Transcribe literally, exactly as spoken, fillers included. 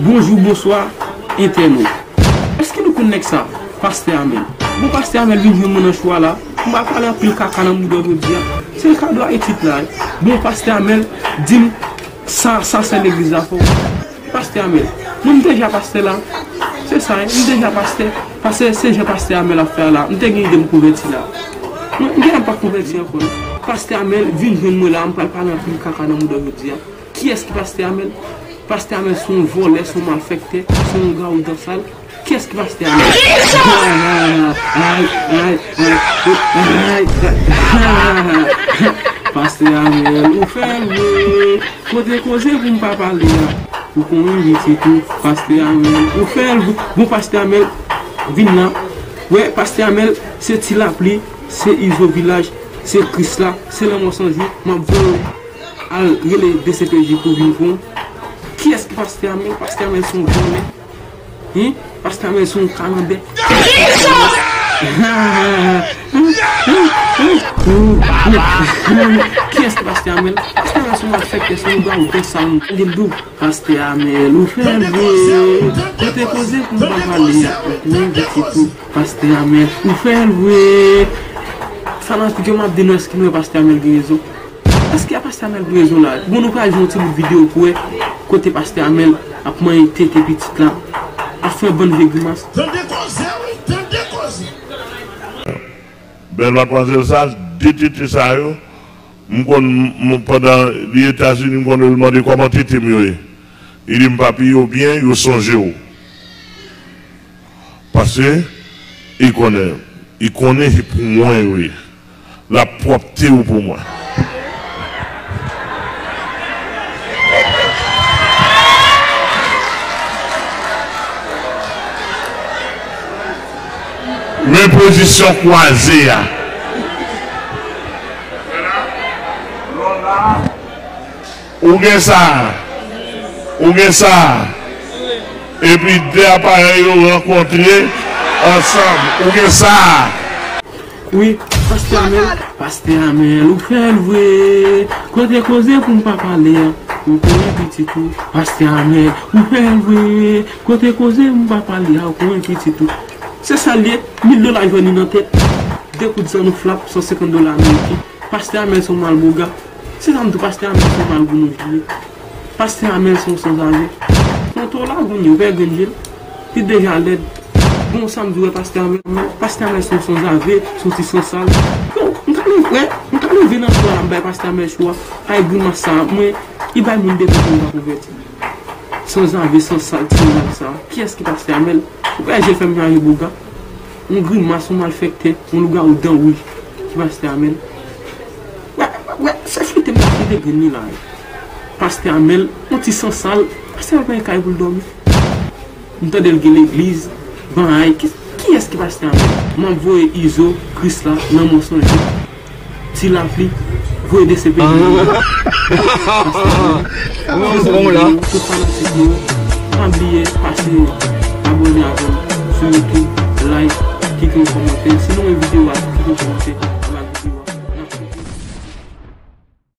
Bonjou, bonswa, entènot. Èske nou konn nèg sa? Pastè Amèl. Bon, Pastè Amèl vin jwenn mwen nan cho a la. M pral pale anpil kaka nan mouda w jodi a. Se kado a etit la, wi. Bon, Pastè Amèl, di m sa, sa sè legliz la fè w. Pastè Amèl. Mwen, m te ja pastè la. Se sa, wi. M te ja pastè. Pastè, se jan Pastè Amèl ap fè a la. M te gen ide m konvèti la. Mwen, m genlè m pa konvèti ankò, non. Pastè Amèl vin jwenn mwen la. M pral pale anpil kaka nan mouda w jodi a. Kiyès ki Pastè Amèl? Pastè Amèl se yon vòlè, se yon malfèktè, se yon gawoudan sal. Kiyès ki Pastè Amèl? Ay, ay, ay, ay, ay, ay. Pastè Amèl, ou fè l vre. Kote koze pou m pa pale a? Ou konnen pitit ou, Pastè Amèl. Ou fè l vre. Bon, Pastè Amèl, vin la. Wè, Pastè Amèl, se Ti Lapli, se Izo Vilaj, se Krisla, se Lanmò San Jou. M ap voye w al rele D C P J pou vin pran w. Kiyès ki Pastè Amèl? Pastè Amèl se yon vòlè. Hen? Pastè Amèl se yon kalanbè. Kiyès ki Pastè Amèl? Pastè Amèl se yon malfèktè, se yon gawoudan sal. Tande m di w, Pastè Amèl, ou fè l vre. Kote koze pou m pa pale a? Ou konnen pitit ou, Pastè Amèl, ou fè l vre. Fanatik yo, m ap di nou, èske nou wè Pastè Amèl gen rezon? Èske a Pastè Amèl gen rezon la? Bon, nou pral jwe yon ti bout videyo pou wè kote Pastè Amèl ap manyen tete pitit la, ap fè yon bann vye grimas. Tande koze, wi, tande koze. Bèl matmwazèl sa, de tete sa yo, m konn, m, pandan li Etazini, m konn yo mande kòman tete m yo ye. Li di m, "Papi, yo byen, yo sonje w." Paske, li konnen, li konnen se pou mwen yo ye. L ap pwòpte yo pou mwen. Men pozisyon kwaze a. Ou gen sa. Ou gen sa. Epi de aparèy yo rankontre ansanm. Ou gen sa. Wi, Pastè Amèl, Pastè Amèl, ou fè l vre. Kote koze pou m pa pale a? Ou konnen pitit ou, Pastè Amèl, ou fè l vre. Kote koze pou m pa pale a? Ou konnen pitit ou. Se sa l ye, mil dola jwenn li nan tèt. De kout zanno flap, san senkant dola ameriken. Pastè Amèl se yon malbouga. Se sa m di w, Pastè Amèl se yon malgounou li ye. Pastè Amèl se yon sanzave. Konte w la, kounye a, ou pè grenn je l. Li deja lèd. Bon, sa m di w, wè, Pastè Amèl, Pastè Amèl se yon sanzave, se yon ti sansal. Yo, m ta leve, wè, m ta leve nan cho a la, m bay Pastè Amèl cho a. Ay, grimas sa, mwen, li bay moun depi pou m pa konvèti. Sanzave, sansal, ti sansal sa. Kiyès ki Pastè Amèl? Ou wè je l fè m chanje bouga? Yon grimas, yon malfèktè, yon lougawou dan wouj ki Pastè Amèl. Wè, wè, wè, se flite m t ap flite grenn li la. Pastè Amèl, yon ti sansal, Pastè Amèl pa gen kay pou l dòmi. M tande l gen legliz, bagay, ki, kiyès ki Pastè Amèl? M ap voye Izo, Krisla, Lanmò San Jou. Ti Lapli, voye D C P J. Tout fanatik nou yo, pa bliye pase abòne avè m sou YouTube, like, kite yon kòmantè. Si nou renmen videyo a, kite yon kòmantè.